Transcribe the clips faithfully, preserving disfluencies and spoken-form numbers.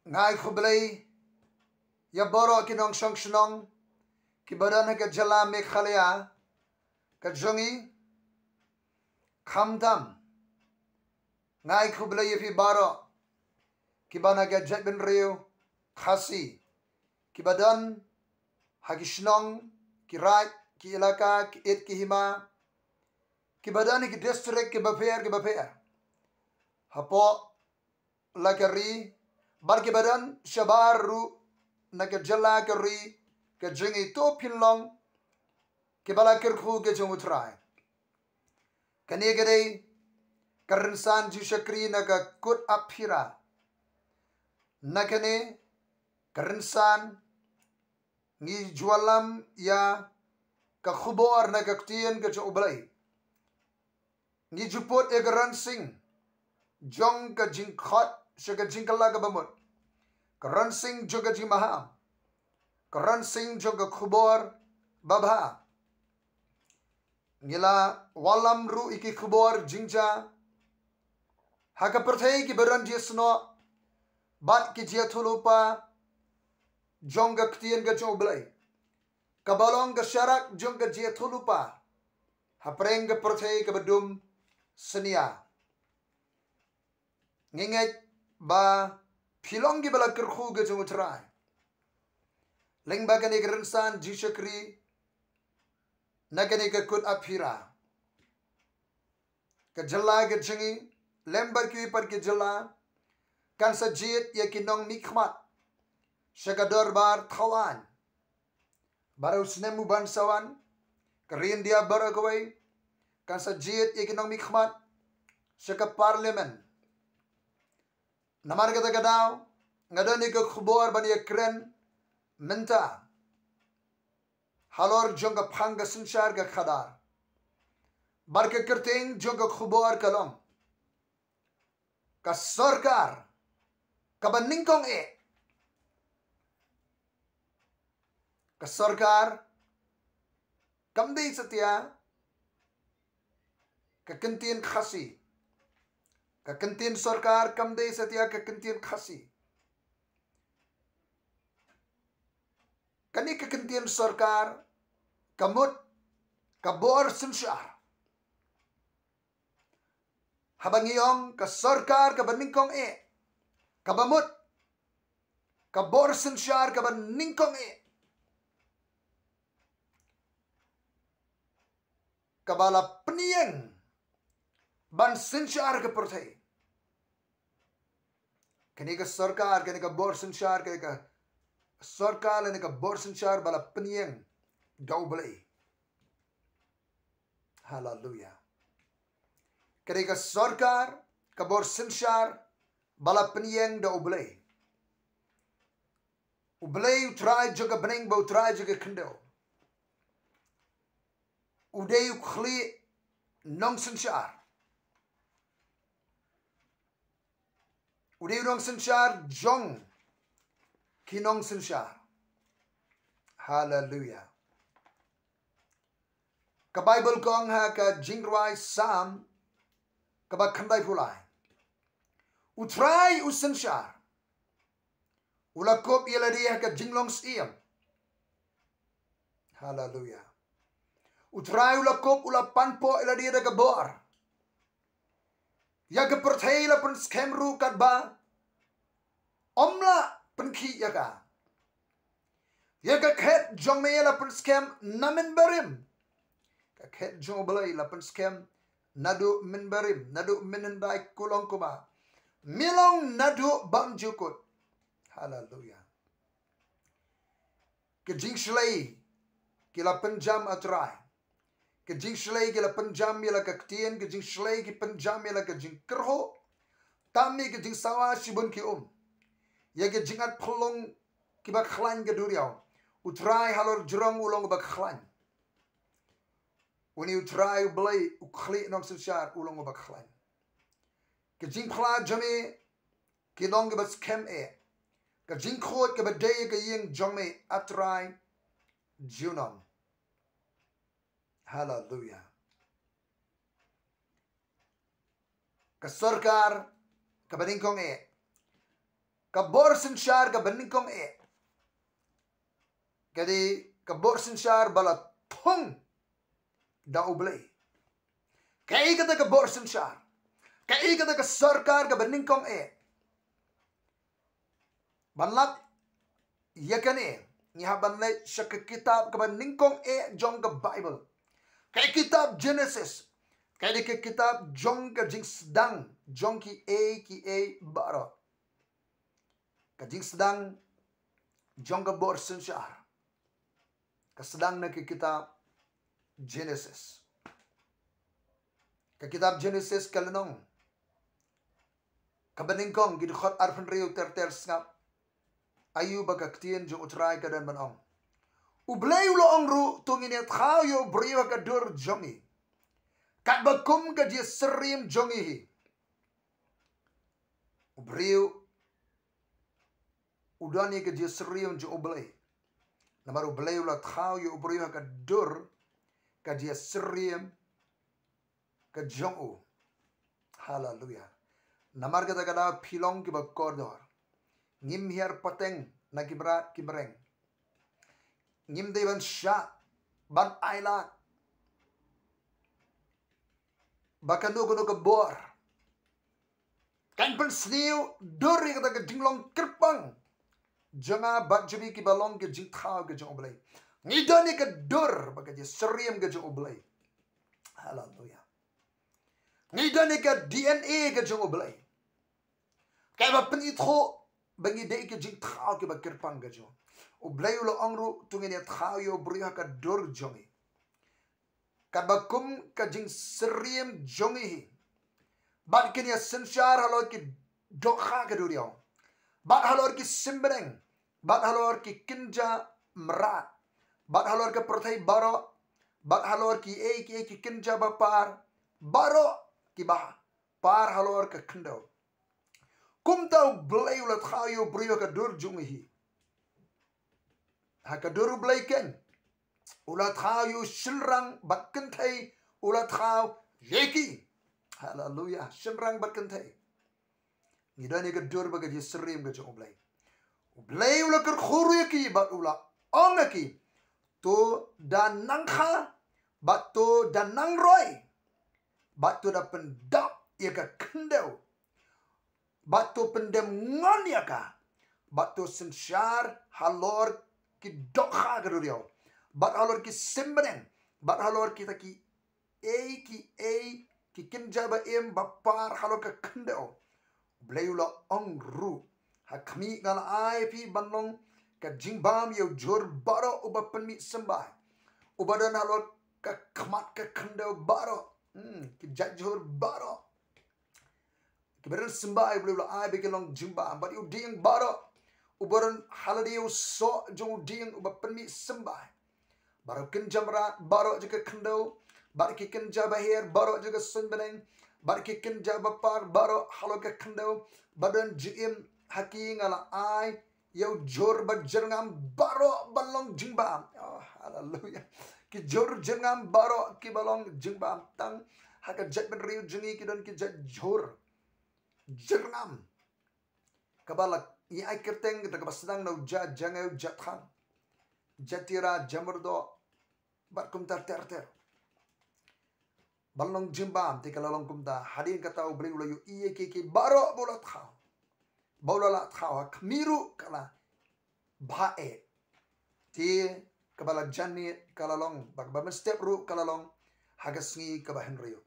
Nga ai khublei ïa baroh ki nongshong shnong kiba don ha ka jylla Meghalaya ka jong ngi, khamtam nga ai khublei ïa phi baroh kiba na ka jaitbynriew Khasi, kiba don ha ki shnong, ki raid, ki ilaka, ki it, ki hima, kiba don ha ki district kiba pher kiba pher hapoh la ka ri, bad kiba don shabar ruh na ka jylla ka ri ka jong ngi. To phin long kiba la kyrkhu ka jong U Trai. Kane ka dei ka rynsan jingshakri na ka Kut Aphira. Na kane ka rynsan ngi ju wallam ïa ka khubor na ka ktien ka jong U Blei. Ngi ju put ïa ka rynsan jong ka jingkhot sha ka jingkylla kaba mut, ka rynsan jong ka jingmaham, ka rynsan jong ka khubor babha. Ngi la wallam ruh ïa ki khubor jingjia ha ka pyrthei, kiba don jingïasnoh bad ki jingïathuhlypa jong ka ktien ka jong U Blei, kaba long ka sharak jong ka jingïathuhlypa hapdeng ka pyrthei kaba dum synñia. Ngi ngeit ba phi long kiba la kyrkhu ka jong U Trai lyngba kane ka rynsan jingshakri na kane ka Kut Aphira. Ka jylla ka jong ngi lem bad kiwei pat ki jylla kan sa jied ïa ki nongmihkhmat sha ka dorbar thawaiñ baroh u snem u ban sa wan. Ka ri India baroh kawei kan sa jied ïa ki nongmihkhmat sha ka parliament. Namar kata ka daw nga don ïa ka khubor ban ïakren mynta halor jong ka phang ka synshar ka khadar. Bad ka kyrteng jong ka khubor ka long ka sorkar kaba nyngkong eh. Ka sorkar kam dei satia ka kyntien Khasi. Ka kyntien sorkar kam dei satia ka kyntien Khasi. Kane ka kyntien sorkar ka mut ka bor synshar. Haba ngi ong ka sorkar kaba nyngkong eh, kaba mut ka bor synshar kaba nyngkong eh, kaba la pynïeng ban synshar ka pyrthei. Kane ka sorkar, kane ka bor synshar, kane ka sorkar lane ka bor synshar ba la pynïeng da U Blei. Haleluya. Kane ka sorkar, ka bor synshar ba la pynïeng da U Blei. U Blei U Trai jong ka bneng bad U Trai jong ka khyndew, u dei u khlieh nongsynshar. U dei u nongsynshar jong ki nongsynshar. Haleluya. Ka Baibl ka ong ha ka Jingrwai Salm kaba khyndaiphew lai, U Trai u synshar, u la kup ïa lade ha ka jinglong syiem. Haleluya. U Trai u la kup, u la panpoh ïa lade da ka bor. Ïa ka pyrthei la pynskhem ruh katba ym lah pynkhih ïa ka. Ïa ka khet jong me la pynskhem na mynbarim. Ka khet jong U Blei la pynskhem naduh mynbarim, naduh mynhyndai kulong kumba. Me long naduh bymjukut. Haleluya. Ki jingshlei ki la pynjam, ah Trai. Ki jingshlei ki la pynjam ïa la ka ktien, ki jingshlei ki pynjam ïa la ka jingkyrhuh. Tam ïa ki jingsawa shibun ki um. Ïa ki jingat phyllung kiba khlaiñ ka duriaw. U Trai halor jrong u long uba khlaiñ. Une U Trai U Blei u khlieh nongsynshar u long uba khlaiñ. Ki jingphla jong me ki long kiba skhem eh. Ka jingkhuid kaba dei ka ïing jong me, ah Trai junom. Haleluya. Ka sorkar kaba nyngkong eh, Ka bor synshar kaba nyngkong eh ka dei ka bor synshar ba la thung da U Blei. Kaei kata ka bor synshar? Kaei kata ka sorkar kaba nyngkong eh? Ban lap ïa kane, ngi hap ban leit sha ka kitab kaba nyngkong eh jong ka Baibl, ka kitab Genesis. Ka dei ka kitab jong ka jingsdang jong kiei kiei baroh. Ka jingsdang jong ka bor synshar ka sdang na ka kitab Genesis. Ka kitab Genesis ka lynnong kaba nyngkong, ki dkhot arphew hynriew ter ter, sngap aïu ba ka ktien jong U Trai ka don ban ong. U Blei u la ong ruh, to ngin ïa thaw ïa u briew ha ka dur jong ngi, katba kum ka jingsyriem jong ngi hi. U briew u don ïa ka jingsyriem jong U Blei. Namar U Blei u la thaw ïa u briew ha ka dur ka jingsyriem ka jong u. Haleluya. Namar kata ka daw phi long kiba kordor. Ngim hiar pateng na ki mrad ki mreng. Ngim dei ban shah, ban ailad ba kano kano ka bor kan pynsniew dur ïa kata ka jinglong kyrpang jong nga bad jong phi kiba long ka jingthaw ka jong U Blei. Ngi don ïa ka dur ba ka jingsyriem ka jong U Blei. Haleluya. Ngi don ïa ka D N A ka jong U Blei, kaba pynithuh ba ngi dei ka jingthaw kaba kyrpang ka jong U Blei. U la ong ruh, to ngin ïa thaw ïa u briew ha ka dur jong ngi, katba kum ka jingsyriem jong ngi hi. Bad kin ïa synshar halor ki dohkha ka duriaw, bad halor ki symbneng, bad halor ki kynja mrad, bad halor ka pyrthei baroh, bad halor kiei kiei ki kynja bapar baroh kiba par halor ka khyndew. Kumta U Blei u la thaw ïa u briew ha ka dur jong ngi hi. Ha ka dur U Blei keiñ u la thaw ïa u shynrang bad kynthei, u la thaw ïa ki. Haleluya, shynrang bad kynthei. Ngi don ïa ka dur ba ka jingsyriem ka jong U Blei. U Blei u la kyrkhu ruh ïa ki bad u la ong ïa ki, to da nang kha bad to da nang roi bad to da pyndap ïa ka khyndew, bad to pyndem ngon ïa ka, bad to synshar halor ki dohkha ka duriaw, bad halor ki symbneng, bad halor kita kiei kiei ki kynja ba im ba par halor ka khyndew. U Blei u la ong ruh, ha khmih nga la ai phi ban long ka jingbam ïa u jhur baroh uba pynmih symbai, uba don halor ka khmat ka khyndew baroh. Hmm, ki jait jhur baroh kiba don symbai, U Blei u la ai ba ki long jingbam, bad ïa u dieng baroh uba don ha lade ïa u soh jong u dieng uba pynmih symbai, bad u kynja mrad baroh jong ka khyndew, bad ki kynja baher baroh jong ka suiñ bneng, bad ki kynja bapar baroh halor ka khyndew, ba don jingim ha ki nga la ai ïa u jhur bad jyrngam baroh ban long jingbam. Oh, haleluya. Ki jhur jyrngam baroh kiba long jingbam, tang ha ka jaitbynriew jong ngi ki don ki jait jhur jyrngam, kaba la ngi ai kyrteng da kaba sdang na u ja jngai, u ja thang, ja tira, ja myrdoh, bad kumta ter ter. Ban long jingbam te ka la long kumta, hadien kata U Blei u la ïohi ïa ki, ki baroh ba u la thaw, ba u la lah thaw, ha khmih ruh ka la bha eh. Te kaba la jan miet ka la long, bad kaba mynstep ruh ka la long ha ka sngi kaba hynriew.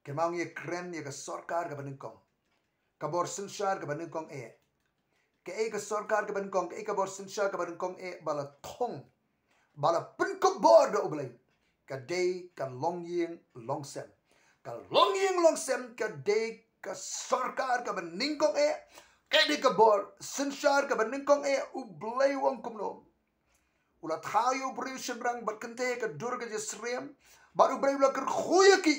Kynmaw, ngi ïa kren ïa ka sorkar kaba nyngkong, ka bor synshar kaba nyngkong eh. Kaei ka sorkar kaba nyngkong, kaei ka bor synshar kaba nyngkong eh ba la thung, ba la pynkup bor da U Blei? Ka dei ka longïing longsem. Ka longïing longsem ka dei ka sorkar kaba nyngkong eh. Ka dei ka bor synshar kaba nyngkong eh. U Blei u ong kumno? U la thaw ïa u briew shynrang bad kynthei ha ka dur ka jingsyriem, bad U Blei u la kyrkhu ïa ki,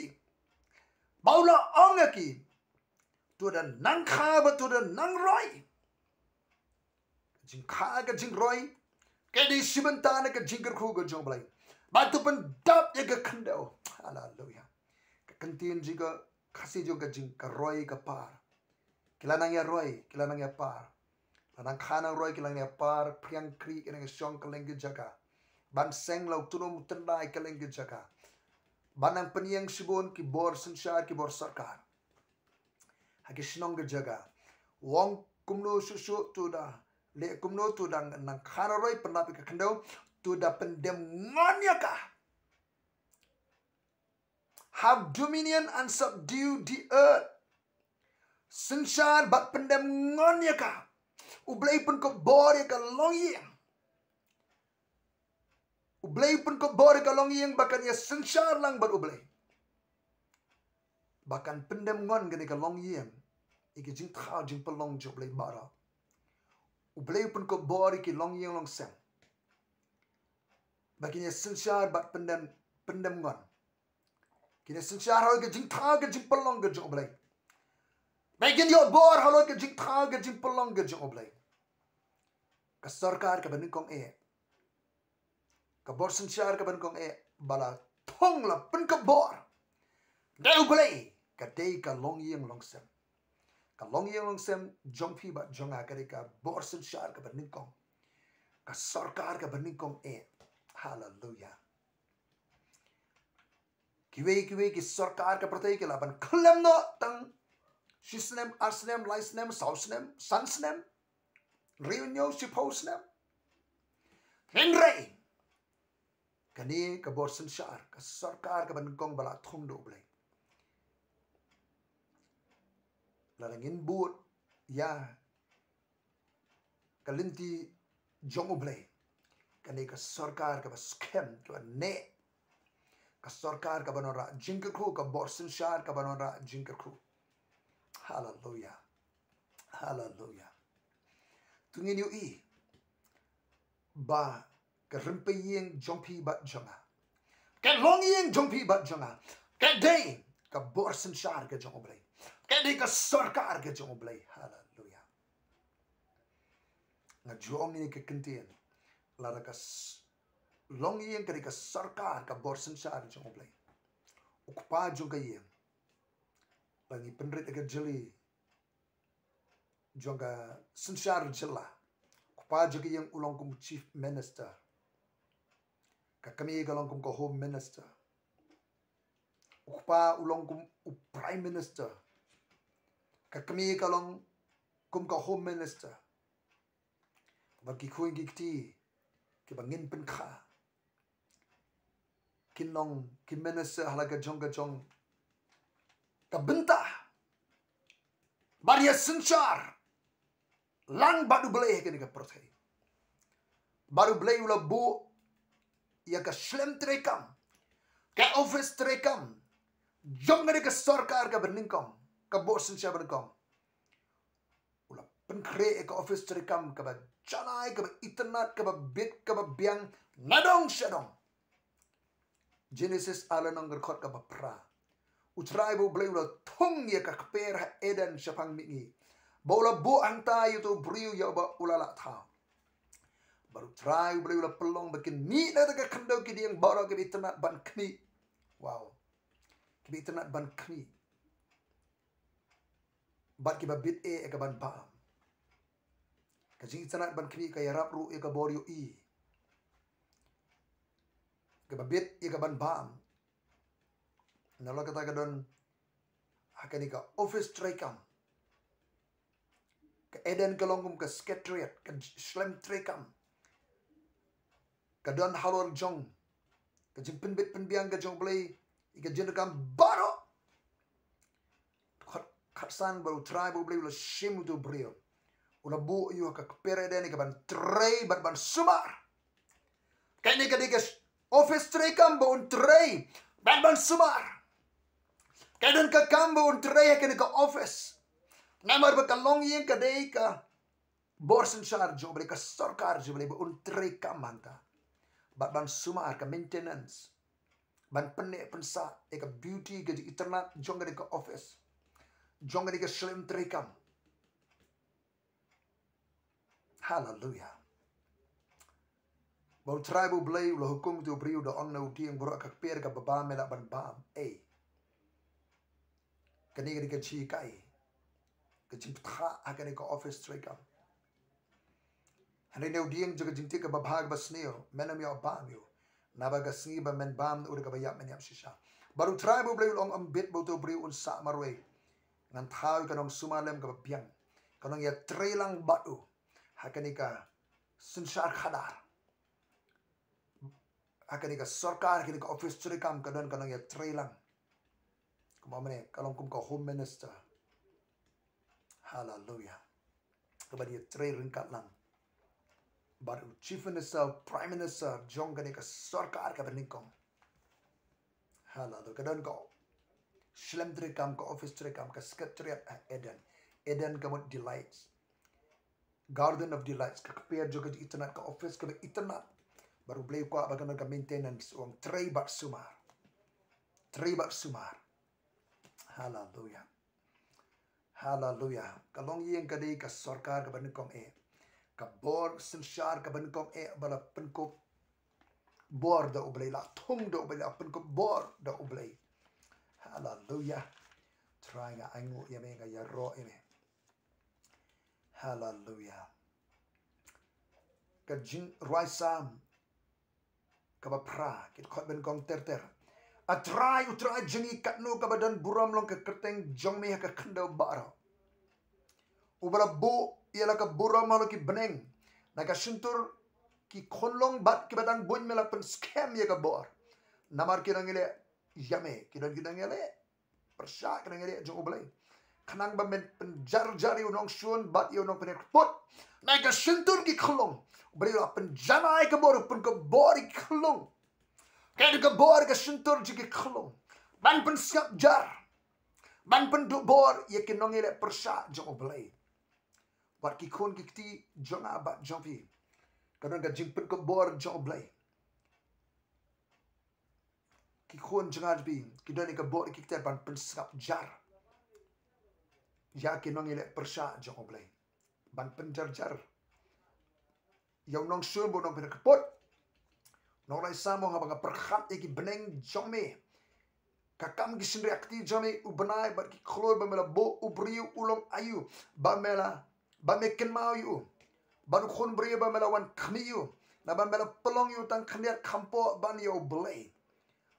bad u la ong ïa ki, to da nang kha bad to da nang roi. Ka jingkha, ka jingroi, ka dei shi bynta na ka jingkyrkhu ka jong U Blei. Bad to pyndap ïa ka khyndew. Haleluya. Ka kyntien jong ka Khasi jong ka jing, ka roi ka par. Ki la nang ïa roi, ki la nang ïa par. La nang kha nang roi, ki la nang ïa par, phriang kri, ki nang ïa shong kylleng ki jaka. Ban seng la u tnum u tyndai kylleng ki jaka. Ban nang pynïeng shibun ki bor synshar, ki bor sorkar ha ki shnong ki jaka. Wong kumno shuh shuh tu da leh kumno tu da nang kha nang roi, pynlap ïa ka khyndew, tu da pyndem ngon ïa ka. Have dominion and subdue the earth. Synshar bad pyndem ngon ïa ka. U Blei u pynkup bor ïa ka longïing. U Blei u pynkup bor ïa ka longïing ba kan ïa synshar lang bad U Blei. Ba kan pyndem ngon kane ka longïing ïa ki jingthaw jingpynlong jong U Blei baroh. U Blei u pynkup bor ïa ki longïing longsem ba kin ïa synshar bad pyndem, pyndem ngon. Kin ïa synshar halor ka jingthaw ka jingpynlong ka jong U Blei. Ba kin ïoh bor halor ka jingthaw ka jingpynlong ka jong U Blei. Ka sorkar kaba nyngkong eh, ka bor synshar kaba nyngkong eh, ba la thung, la pynkup bor da U Blei, ka dei ka longïing longsem. Ka longïing longsem jong phi bad jong nga ka dei ka bor synshar kaba nyngkong. Ka sorkar kaba nyngkong eh. Haleluya. Kiwei kiwei ki sorkar ka pyrthei ki lah ban khlem noh tang shi snem, ar snem, lai snem, saw snem, san snem, hynriew hynñiew, shiphew snem. Hynrei kane ka bor synshar, ka sorkar kaba nyngkong ba la thung da U Blei, lada ngin bud ïa ka lynti jong U Blei, kane ka sorkar kaba skhem, kaba neh, ka sorkar kaba wanrah jingkyrkhu, ka bor synshar kaba wanrah jingkyrkhu. Haleluya. Haleluya. To ngin ïohi ba ka rympei ïing jong phi bad jong nga, ka longïing jong phi bad jong nga, ka dei ka bor synshar ka jong U Blei, ka dei ka sorkar ka jong U Blei. Haleluya. Nga ju ong ïa ka ktien, lada ka s-, longïing ka dei ka sorkar, ka bor synshar jong U Blei, u kpa jong ka ïing, lada ngi pynrit ïa ka jylliew jong ka synshar jylla, u kpa jong ka ïing u long kum u chief minister, ka kmie ka long kum ka home minister, u kpa u long kum u prime minister, ka kmie ka long kum ka home minister. Bad ki khun ki kti kiba ngin pynkha kin long ki minister ha la ka jong ka jong ka bynta ban ïa synshar lang bad U Blei ha kane ka pyrthei. Bad U Blei u la buh ïa ka shlem treikam, ka office treikam jong kane ka sorkar kaba nyngkong, ka bor synshar ba nyngkong. U la pynkhreh ïa ka office treikam kaba janai, kaba itynnad, kaba bit, kaba biang, nadong shadong. Genesis ar lynnong, dkhot kaba phra. U Trai ba U Blei u la thung ïa ka kper ha Eden shaphang mihngi, ba u la buh hangta ïa uto u briew ïa uba u la lah thaw. Bad U Trai U Blei u la pynlong ba kin mih na kata ka khyndew ki dieng baroh kiba itynnad ban khmih. Wow. Kiba itynnad ban khmih bad kiba bit eh ïa ka ban bam. Ka jingitynnad ban khmih ka ïarap ruh ïa ka bor ïohi, kaba bit ïa ka ban bam. Nalor kata ka don ha kane ka office treikam. Ka Eden ka long kum ka secretariat, ka shlem treikam. Ka don halor jong ka jingpynbit pynbiang ka jong U Blei ïa ka jingdonkam baroh. Khat, khatsan, ba U Trai ba U Blei u la shim uto u briew, u la buh ïa u ha ka kper Eden ïa ka ban trei bad ban sumar. Kane ka dei ka office treikam ba un trei bad ban sumar. Ka don ka kam ba un trei ha kane ka office. Namar ba ka longïing ka dei ka bor synshar jong U Blei, ka sorkar jong U Blei, ba un treikam hangta bad ban sumar, ka maintenance, ban pynneh pynsah ïa ka beauty, ka jingitynnad jong kane ka office, jong kane ka shlem treikam. Haleluya. Ba U Trai ba U Blei u la hukum ïa uto u briew, da ong na u dieng baroh, ka kper kaba bam me lah ban bam. Ei, kane ka dei ka jinghikai. ka jingpyntha ha kane ka office treikam. Hynrei na u dieng jong ka jingtip kaba bha kaba sniew, men ym ïoh bam ïa u. Naba ka sngi ba men bam u da kaba ïap men ïap shisha. Bad U Trai ba U Blei u la ong, ym bit ba uto u briew un sah marwei. Ngan thaw ïa ka nongsumar lem kaba biang, ka nongïatreilang bad u ha kane ka synshar khadar. Ha kane ka sorkar, kane ka office treikam ka don ka nongïatreilang. Kumba mynne ka long kum ka Home Minister. Haleluya. Kaba ïatrei ryngkat lang bad u Chief Minister, Prime Minister jong kane ka sorkar kaba nyngkong. Haleluya. Ka don ka shlem treikam, ka office treikam, ka Secretariat ha Eden. Eden ka mut delights, Garden of Delights, ka kper jong ka itynnad, ka office kaba itynnad. Bad U Blei u kwah ba ka don ka maintenance, u ong trei bad sumar. Trei bad sumar. Haleluya. Haleluya. Ka longïing ka dei ka sorkar kaba nyngkong eh. Ka bor synshar kaba nyngkong eh ba la pynkup bor da U Blei, la thung da U Blei, la pynkup bor da U Blei. Haleluya. Trai, nga ainguh ïa me, nga ïaroh ïa me. Haleluya. Ka Jingrwai Salm kaba phra, ki dkhot ba nyngkong ter ter. A Trai, U Trai jong ngi, katno kaba don burom long ka kyrteng jong me ha ka khyndew baroh. Uba la buh ïa la ka burom halor ki bneng. Na ka shyntur ki khunlung bad kiba dang buiñ me la pynskhem ïa ka bor. Namar ki nongïaleh ïa me, ki don ki nongïaleh pyrshah, ki nongïaleh jong U Blei. Khnang ba men pynjar jar ïa u nongshun bad ïa u nongpynïar kput. Na ka shyntur ki khunlung, U Blei u la pynjanai ka bor, u pynkup bor ïa ki khunlung. Ka dei ka bor ka shyntur jong ki khunlung ban pynsngap jar, ban pynduh bor ïa ki nongïaleh pyrshah jong U Blei. Bad ki khun ki kti jong nga bad jong phi, ka don ka jingpynkup bor jong U Blei. Ki khun jong nga jong phi ki don ïa ka bor ki kter ban pynsngap jar ïa ki nongïaleh pyrshah jong U Blei, ban pynjar jar ïa u nongshun bad u nongpynïar kput. Nongrwai Salm u ong, haba nga pyrkhat ïa ki bneng jong me, ka kam ki shynriah kti jong me, u bnai bad ki khlur ba me la buh, u briew u long aïu ba me la, ba me kynmaw ïa u, bad u khun briew ba me la wan khmih ïa u. Naba me la pynlong ïa u tang khyndiat khampoh ban ïa U Blei.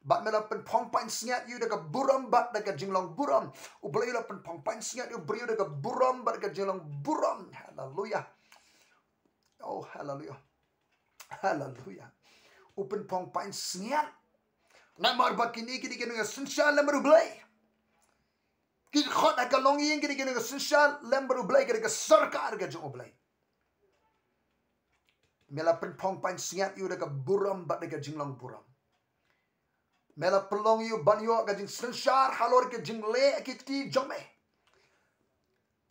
Bad me la pynphong pansngiat ïa u da ka burom bad da ka jinglong burom. U Blei u la pynphong pansngiat ïa u briew da ka burom bad da ka jinglong burom. Haleluya. Oh, haleluya. Haleluya. U pynphong pansngiat. Namar ba kine ki dei ki nongïasynshar lem bad U Blei. Ki dkhot ha ka longïing ki dei ki nongïasynshar lem bad U Blei, ki dei ka sorkar ka jong U Blei. Me la pynphong pansngiat ïa u da ka burom bad da ka jinglong burom. Me la pynlong ïa u ban ïoh ka jingsynshar halor ka jingleh ki kti jong me.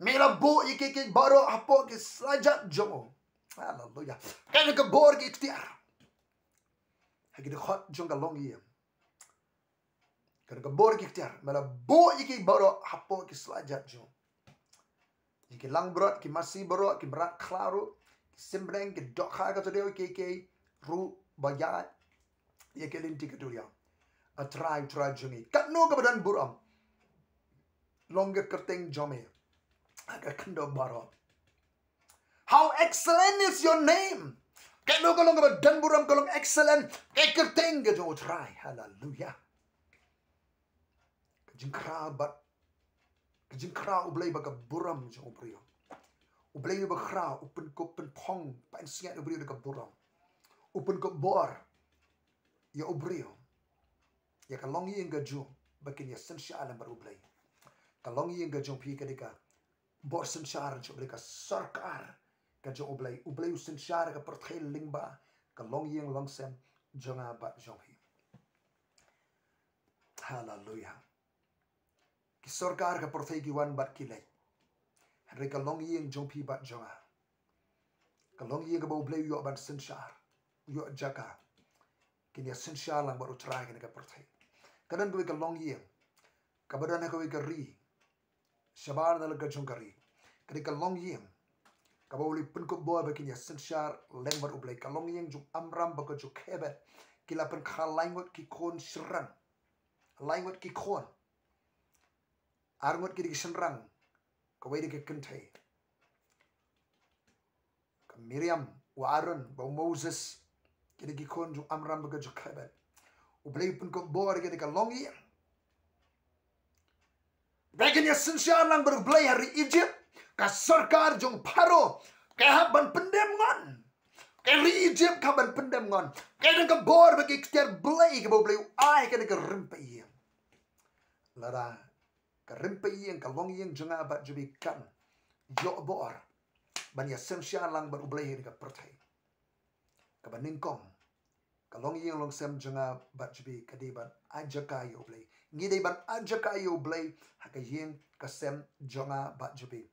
Me la buh ïa kiei kiei baroh hapoh ki slajat jong u. Haleluya. Ka dei ka bor ki iktiar. Ha ki dkhot jong ka longïing, ka dei ka bor ki iktiar. Me la buh ïa kiei baroh hapoh ki slajat jong u. Ïa ki langbrot, ki masi baroh, ki mrad khlaw ruh, ki sim bneng, ki dohkha ka tdiew, kiei kiei ruh ba ïaid ïa ki lynti ka duriaw. A Trai, Trai jong ngi, katno kaba don burom long ka kyrteng jong me ha ka khyndew baroh. How excellent is your name. Katno ka long kaba don burom, ka long excellent ka kyrteng ka jong U Trai. Haleluya. Ka jingkhraw bad, ka jingkhraw U Blei bad ka burom jong u briew. U Blei uba khraw u pynkup, pynphong pansngiat u briew da ka burom. U pynkup bor ïa u briew. Ïa ka longïing ka jong u ba kin ïasynshar lem bad U Blei. Ka longïing ka jong phi ka dei ka bor synshar jong U Blei, ka sorkar ka jong U Blei. U Blei u synshar ka pyrthei lyngba ka longïing longsem jong nga bad jong phi. Haleluya. Ki sorkar ka pyrthei ki wan bad ki leit, hynrei ka longïing jong phi bad jong nga, ka longïing kaba U Blei u ïoh ban synshar, u ïoh jaka, kin ïasynshar lang bad U Trai ha kane ka pyrthei. Ka don kawei ka longïing kaba don ha kawei ka ri shabar na la ka jong ka ri. Ka dei ka longïing kaba U Blei u pynkup bor ba kin ïasynshar lem bad U Blei. Ka longïing jong u Amram bad ka jong u Jokebed. Ki la pynkha lai ngut ki khun shynrang. Lai ngut ki khun. Ar ngut ki dei ki shynrang, Kawei de ka kynthei, ka Miriam, u Aaron, bad u Moses, ki de ki khun jong u Amram bad ka Jokebed. U Blei u pynkupbor ïa ki da ka longïing. Ba kin ïa synshar lang bad u Blei ha ri Egypt, ka sorkar jong Pharaoh ka hap ban pyndem ngon. Ka ri Egypt ka hap ban pyndem ngon. Ka don ka bor bad ka iktiar Blei kaba u Blei u ai ha kane ka rympei ïing. Lada ka rympei ïing, ka longïing jong nga bad jong phi kan ïoh bor ban ïa synshar lang bad u Blei ha kane ka pyrthei. Kaba nyngkong, ka longïing longsem jong nga bad jong phi ka dei ban ai jaka ïa u Blei. Ngi dei ban ai jaka ïa u Blei ha ka ïing ka sem jong nga bad jong phi.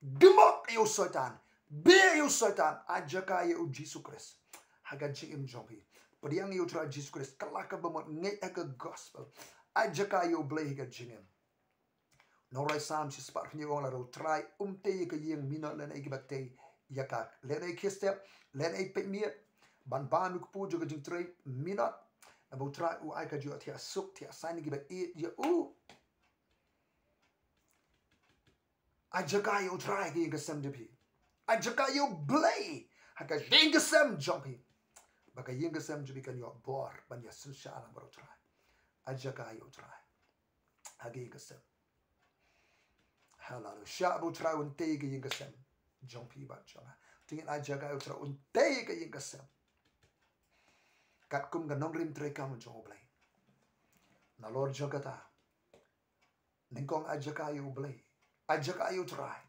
Dum ïa u Soitan, bieit ïa u Soitan, ai jaka ïa u Jisu Khrist ha ka jingim jong phi. Pdiang ïa u Trai Jisu Khrist, kylla ka bamut, ngeit ha ka gospel. Ai jaka ïa u Blei ha ka jingim. Nongrwai Salm shispah hynñiew u ong, lada u Trai um tei ïa ka ïing, minot lehnohei kiba tei ïa ka. Lehnohei ki step, lehnohei peit miet, ban bam ïa u kpu jong ka jingtrei, minot. Naba u Trai u ai ka jingïohthiah suk, thiah saiñ ïa kiba ïeit ïa u. Ai jaka ïa u Trai ha ka ïing ka sem jong phi. Ai jaka ïa u Blei ha ka ïing ka sem jong phi. Ba ka ïing ka sem jong phi kan ïoh bor ban ïa synshar lang bad u Trai. Ai jaka ïa u Trai ha ka ïing ka sem. Haleluya. Shah ba u Trai un tei ha ka ïing ka sem jong phi bad jong nga. Te ngin ai jaka ïa u Trai un tei ha ka ïing ka sem. Katkum ka nongrim treikam jong u Blei. Nalor jong kata, nyngkong ai jaka ïa u Blei. Ai jaka ïa u Trai.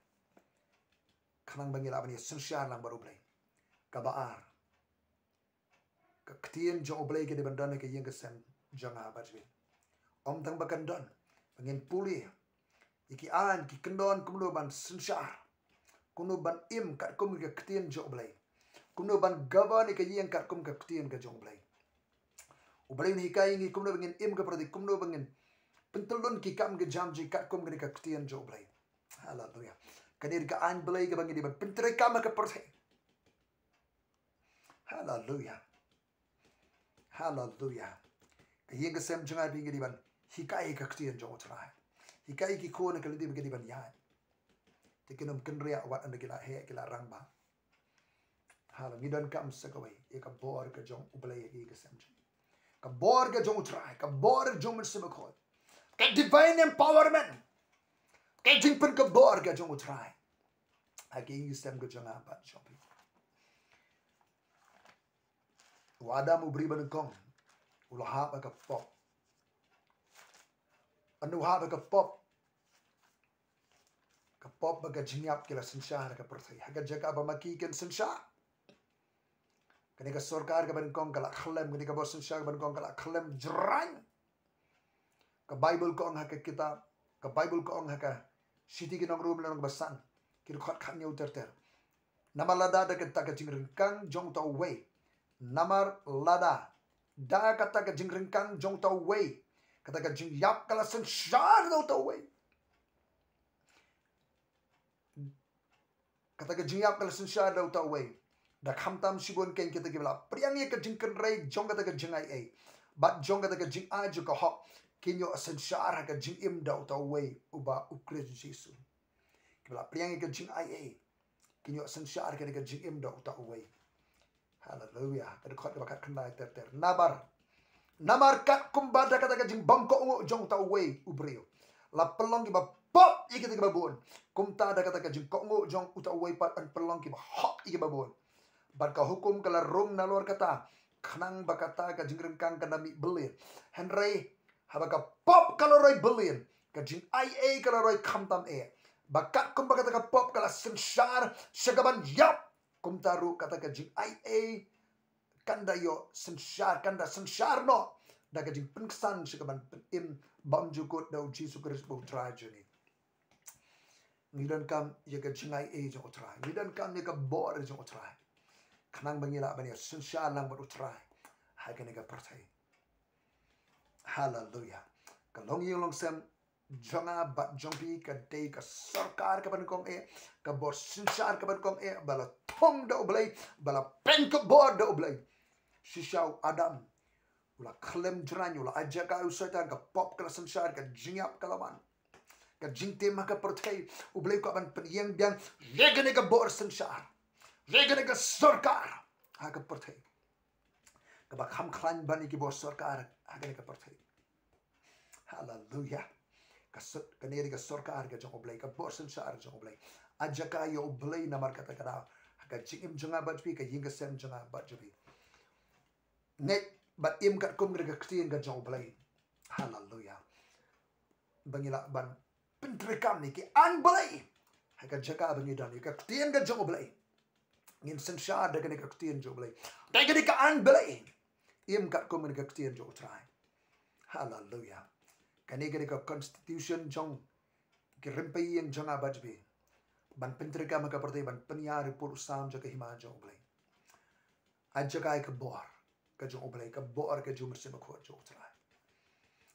Khnang ba ngin lah ban ïa synshar lang bad u Blei. Kaba ar, ka ktien jong u Blei ka dei ban don ha ka ïing ka sem jong nga bad jong phi. Ym tang ba kan don, ba ngin pule ïa ki aiñ ki kyndon kumno ban synshar, kumno ban im katkum ka ktien jong u Blei, kumno ban govern ïa ka ïing katkum ka ktien ka jong u Blei. U Blei un hikai ïa ngi kumno ba ngin im ka pyrthei, kumno ba ngin pyntyllun ki kam ki jam jong ngi katkum kane ka ktien jong u Blei. Haleluya. Kane ka aiñ Blei kaba ngi dei ban pyntreikam ha ka pyrthei. Haleluya. Haleluya. Ka ïing ka sem jong nga bad jong phi ngi dei ban hikai ka ktien jong u Trai. Hikai ki khun ha ka lynti ba ki dei ban ïaid. Te kin ym kynriah wat haba ki la heh ki la rangbah. Haleluya. Ngi donkam sa kawei ïa ka bor ka jong u Blei ha ka ïing ka sem jong ngi. Ka bor ka jong u Trai, ka bor jong u Mynsiem Bakhuid. Ka divine empowerment. Ka jingpynkupbor ka jong u Trai ha ka ïing ka sem ka jong nga bad jong phi. U Adam u briew ba nyngkong u la hap ha ka pop. Hynda u hap ha ka pop, ka pop bad ka jingïap ki la synshar ha ka pyrthei, ha ka jaka ba ma ki kin synshar. Kane ka sorkar kaba nyngkong ka la khlem, kane ka bor synshar kaba nyngkong ka la khlem jraiñ. Ka Baibl ka ong ha ka kitab, ka Baibl ka ong ha ka Shithi ki Nong Rom lynnong ba san, ki dkhot khathynñiew ter ter. Namar lada da kata ka jingryngkang jong uta uwei. Namar lada da kata ka jingryngkang jong uta uwei, kata ka jingïap ka la synshar da uta uwei. Kata ka jingïap ka la synshar da uta uwei, da khamtam shibun kein kita kiba la pdiang ïa ka jingkynrei jong kata ka jingaiei bad jong kata ka jingai jong ka hok, kin ïoh synshar ha ka jingim da uta uwei, uba u Khrist Jisu. Kiba la pdiang ïa ka jingaiei kin ïoh synshar ha ka jingim da uta uwei. Haleluya. Ka dkhot kaba khatkhyndai ter ter. Namar, namar katkum ba da kata ka jingbym kohnguh jong uta uwei u briew la pynlong kiba pop ïa kita kiba bun, kumta da kata ka jingkohnguh jong uta uwei pat yn pynlong kiba hok ïa kiba bun. Bad ka hukum ka la rung nalor kata, khnang ba kata ka jingryngkang kan da mih byllien. Hynrei haba ka pop ka la roi byllien, ka jingaiei ka la roi khamtam eh. Ba katkum ba kata ka pop ka la synshar sha kaban ïap, kumta ruh kata ka jingaiei kan da ïoh synshar, kan da synshar noh da ka jingpynksan sha kaban pynim bymjukut da u Jisu Khrist ba u Trai jong ngi. Ngi donkam ïa ka jingaiei jong u Trai, ngi donkam ïa ka bor jong u Trai, khnang ba ngi lah ban ïa synshar lang bad u Trai ha kane ka pyrthei. Haleluya. Ka longïing longsem jong nga bad jong phi ka dei ka sorkar kaba nyngkong eh, ka bor synshar kaba nyngkong eh, ba la thung da u Blei, ba la pynkupbor da u Blei. Shisha u Adam u la khlem jraiñ, u la ai jaka ïa u Soitan, ka pop ka la synshar, ka jingïap ka la wan. ka jingtim ha ka pyrthei, U Blei u kwah ban pynïeng biang ïa kane ka bor synshar, ïa kane ka sorkar ha ka pyrthei, kaba kham khlaiñ ban ïa ki bor sorkar ha kane ka pyrthei. Haleluya. Ka sor-, kane ka sorkar ka jong U Blei, ka bor synshar jong U Blei. Ai jaka ïa U Blei namar kata ka daw, ha ka jingim jong nga bad jong phi, ka ïing ka sem jong nga bad jong phi. Ngeit bad im katkum ka ktien ka jong U Blei. Haleluya. Ba ngi lah ban pyntreikam ïa ki aiñ Blei ha ka jaka ba ngi don, ïa ka ktien ka jong U Blei. Ngin synshar da kane ka ktien jong U Blei, da kane ka aiñ Blei. Im katkum ka ktien jong U Trai. Haleluya. Kane ka dei ka constitution jong ki rympei ïing jong nga bad jong phi, ban pyntreikam ha ka pyrthei, ban pynïar ïa u pud u sam jong ka hima jong U Blei. Ai jaka ïa ka bor ka jong U Blei, ka bor ka jong U Mynsiem Bakhuid jong U Trai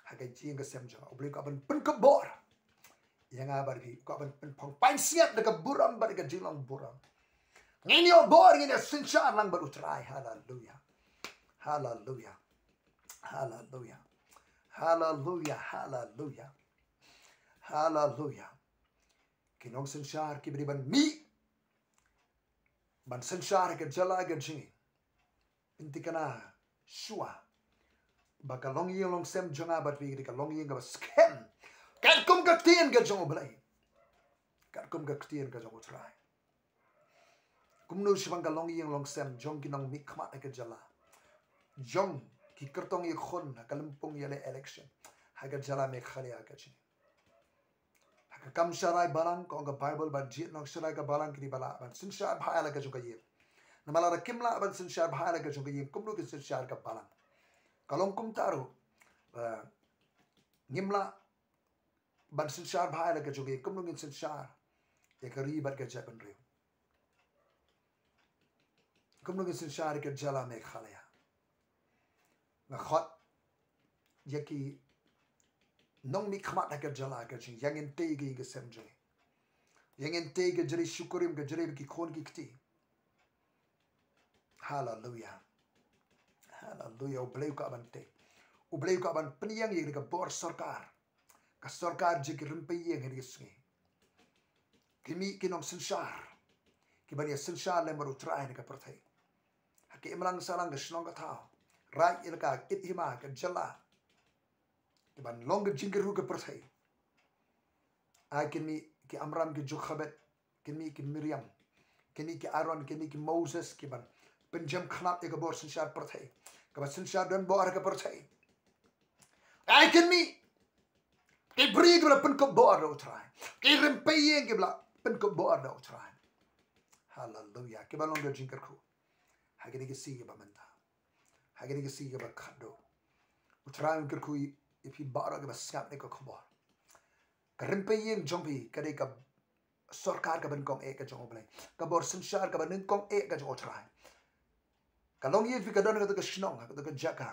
ha ka jingïaseng jong nga. U Blei u kwah ban pynkupbor ïa nga bad phi, u kwah ban pynphong pansngiat da ka burom bad ka jinglong burom. Ngin ïoh bor, ngin ïa synshar lang bad U Trai. Haleluya. Haleluya. Haleluya. Haleluya. Haleluya. Haleluya. Ki nongsynshar kiba dei ban mih ban synshar ha ka jylla ka jong ngi, pynthikna shuwa ba ka longïing longsem jong nga bad phi ka dei ka longïing kaba skhem katkum ka ktien ka jong U Blei, katkum ka ktien ka jong U Trai. Kumno shaphang ka longïing longsem jong ki nongmihkhmat ha ka jylla, jong ki kyrtong ïakhun ha ka lympung ïaleh election ha ka jylla Meghalaya ka jong ngi? Ha ka kam sharai balang, ka ong ka Baibl ba jied nongsharai ka balang ki dei ba lah ban synshar bha ïa la ka jong ka ïing. Namar lada kim lah ban synshar bha ïa la ka jong ka ïing, kumno kin synshar ka balang? Ka long kumta ruh, ba ngim lah ban synshar bha ïa la ka jong ka ïing, kumno ngin synshar ïa ka ri bad ka jaitbynriew? Kumno ngin synshar ïa ka jylla Meghalaya? Nga khot ïa ki nongmihkhmat ha ka jylla ka jong ngi, ïa ngin tei ïa ka ïing ka sem jong ngi, ïa ngin tei ïa ka jingri shukurim, ka jingri bad ki khun ki kti. Haleluya. Haleluya. U Blei u kwah ban tei, U Blei u kwah ban pynïeng ïa ka bor sorkar, ka sorkar jong ki rympei ïing ha kine ki sngi. Ki mih ki nongsynshar kiban ïa synshar lem bad U Trai na ka pyrthei, ha ka imlang sahlang, ka shnong ka thaw, raid, ïalehkai, ka it hima, ka jylla, kiban long ka jingkyrkhu ka pyrthei. Ai kin mih ki Amram, ki Jochebed, kin mih ki Miriam, kin mih ki Aaron, kin mih ki Moses, kiban pynjem khnap ïa ka bor synshar pyrthei, kaba synshar don bor ha ka pyrthei. Ai kin mih ki briew kiba la pynkupbor da U Trai, ki rympei ïing kiba la pynkupbor da U Trai. Haleluya. Kiba long ka jingkyrkhu ha kine ki sngi kiba mynta, ha kine ki sngi kiba khatduh. U Trai un kyrkhu ïa phi baroh kiba sngap ïa kane ka khubor. Ka rympei ïing jong phi ka dei ka sorkar kaba nyngkong eh ka jong U Blei, ka bor synshar kaba nyngkong eh ka jong U Trai. Ka longïing phi ka don ha kata ka shnong, ha kata ka jaka,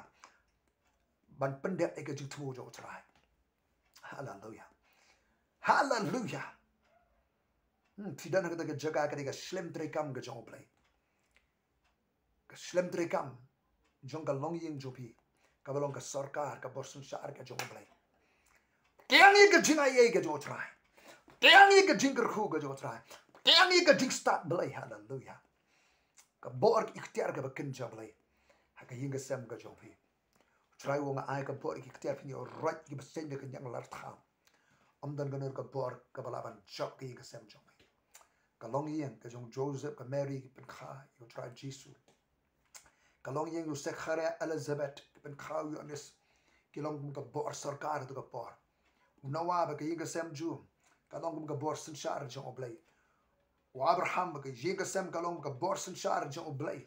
ban pyndep ïa ka jingthmu jong U Trai. Haleluya. Haleluya. Hmm, phi don ha kata ka jaka, ka dei ka shlem treikam ka jong U Blei. Ka shlem treikam jong ka longïing jong phi kaba long ka sorkar, ka bor synshar ka jong U Blei. Pdiang ïa ka jingaiei ka jong U Trai, pdiang ïa ka jingkyrkhu ka jong U Trai, pdiang ïa ka jingstad Blei. Haleluya. Ka bor, ka iktiar kaba kynja Blei ha ka ïing ka sem ka jong phi. U Trai u ong, nga ai ka bor, ka iktiar, phin ïoh roit ïa ki bseiñ da ka ñianglarthaw. Ym don kano ka bor kaba lah ban jop ka ïing ka sem jong phi. Ka longïing ka jong Joseph, ka Mary, ki pynkha ïa U Trai Jisu. Ka longïing u Sekharia, Elizabeth, ki pynkha u Ïoannis, ki long kum ka bor sorkar ha kata ka por. U Noah bad ka ïing ka sem jong u ka long kum ka bor synshar jong U Blei. U Abraham bad ka ïing ka sem ka long kum ka bor synshar jong U Blei.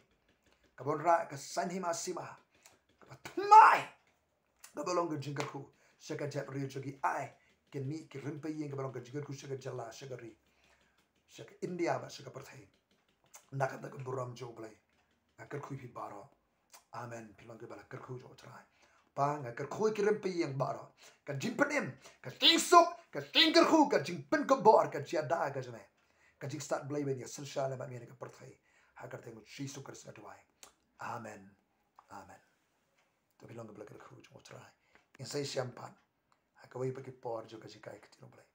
Kaba wanrah ka saiñ hima sima kaba thymmai, kaba long ka jingkyrkhu sha ka jaitbynriew jong ngi. Ai kin mih ki rympei ïing kaba long ka jingkyrkhu sha ka jylla, sha ka ri, sha ka India bad sha ka pyrthei, na ka bynta ka burom jong U Blei. Nga kyrkhu ïa phi baroh. Amen. Phi long kiba la kyrkhu jong U Trai. Pa, nga kyrkhu ïa ki rympei ïing baroh, ka jingpynim, ka jingsuk, ka jingkyrkhu, ka jingpynkupbor, ka jingïada ka jong me, ka jingstad Blei ban ïa synshar lem bad me na ka pyrthei. Ha ka kyrteng U Jisu Khrist nga duwai. Amen. Amen. To phi long kiba la kyrkhu jong U Trai. Ngin sa ïashem pat ha kawei pat ki por jong ka jinghikai ktien U Blei.